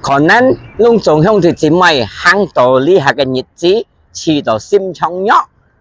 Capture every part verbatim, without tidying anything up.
可能攏總兄弟姊妹行到這下个日子，試到心腸弱，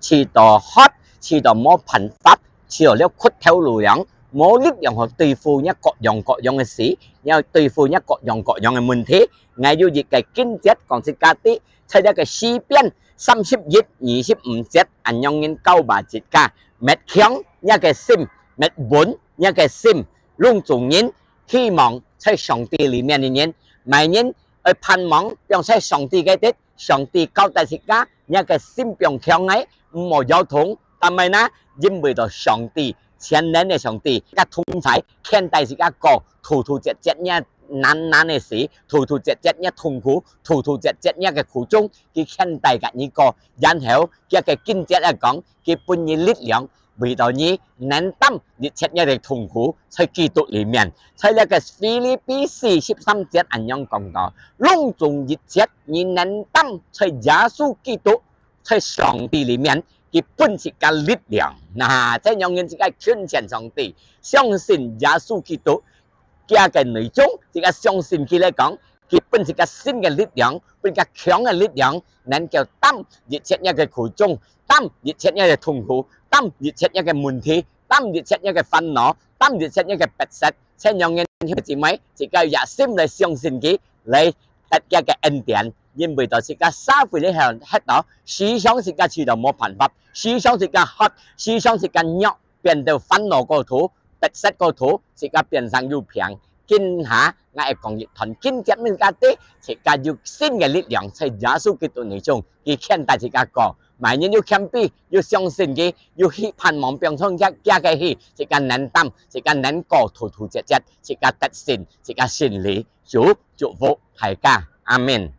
試到渴，試到無辦法，試到了骨頭路樣，無力量去對付這各樣各樣个事，也對付這各樣各樣个問題。𠊎有一个經節講自家知，在這个詩篇三十一二十五節，恁樣人教導自家，搣強若个心，搣穩若个心，攏總人希望在上帝裡面个人，麼人愛盼望放在上帝个地，上帝交代自家，若个心放強个，毋好搖動。但係呢，因為到上帝，全能个上帝，个同在，牽帶自家過，突突折折若難難个事，突突折折若痛苦，突突折折若个苦衷，佢牽帶自家過，然後佢个經節來講，佢分你力量，為到你能擔一切若个痛苦，在基督裡面。在這个腓立比四十三節恁樣講到，攏總一切你能擔在耶穌基督，在上帝裡面，佢分自家力量。那，這樣人自家近前上帝，相信耶穌基督，佢个內中，自家相信佢來講，佢分自家新个力量，分自家強个力量，能夠擔一切若个苦衷，擔一切若个痛苦，擔一切若个問題，擔一切若个煩惱，擔一切若个迫切。這樣人兄弟姊妹，自家也心來相信佢，來得佢个恩典，因為到自家社會裡向歇到，時常自家試到無辦法，時常自家渴，時常自家弱，變到煩惱過頭，迫切過頭，自家變成有病。今下𠊎愛講一段經節分自家知，自家有新个力量，在耶穌基督內中，佢牽帶自家過。麼人有謙卑，有相信佢，有希盼望放在佢个去，自家能擔，自家能過突突折折，自家得勝，自家勝利。主祝福大家，阿們。